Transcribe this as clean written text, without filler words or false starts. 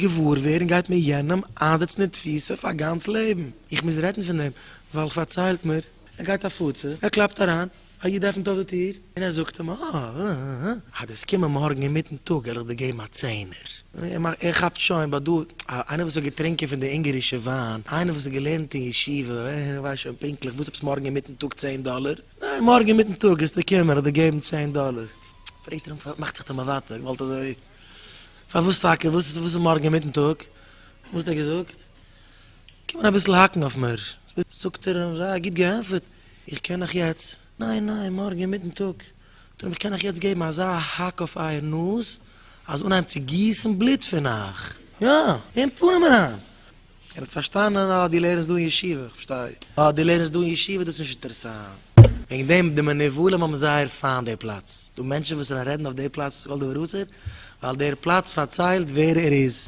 געוואר ווערן גייט מען יענעם איינזעצן אין תפיסה פאר גאנץ לעבן. איך מוז רעדן פון דעם ווייל פארציילט מיר. ער גייט הפצה, ער קלאפט אריין, א איד עפנט אויף די טיר און ער זאגט אים, אה אה אה, אז דו'סט קומען מארגן אינמיטן טאג וועל איך דיר געבן א צענער. ער כאפט שוין ביי דא, איינער וואס האט געטרינקען פון די אונגערישע וויין, איינער וואס האט געלערנט אין ישיבה, ער ווייסט שוין פונקטליך וואס עפעס מארגן אינמיטן טאג צען דאלער? ניין, מארגן אינמיטן טאג וועסטו קומען, איך דיר געבן צען דאלער. פרעגט ער אים, מאכט זיך תמ'עוואטע, געוואלט אזוי. פארוואס טאקע? וואס איז מארגן אינמיטן טאג? וואס האט ער געזאגט? קומען אביסל האקן אויף מיר. זאגט ער אים, זייער גוט געענטפערט, איך קען אייך יעצט, ניין ניין, מארגן אינמיטן טאג, זאגט ער אים, איך קען אייך יעצט געבן אזא האק אויף אייער נאז, אז אנהייבן צו גיסן בלוט פון אייך. יא, אין פנים אריין! ער האט פארשטאנען, אה, דו לערנסט דא אין ישיבה, איך פארשטיי. אה, דו לערנסט דא אין ישיבה, דאס איז נישט אינטערעסאנט. וועגן דעם, די מנוולים האבן זייער פיינט די פלאץ. דא מענטשן וואס רעדן אויף די פלאץ כל דבר אסור, ווייל דער פלאץ פארציילט ווער ער איז.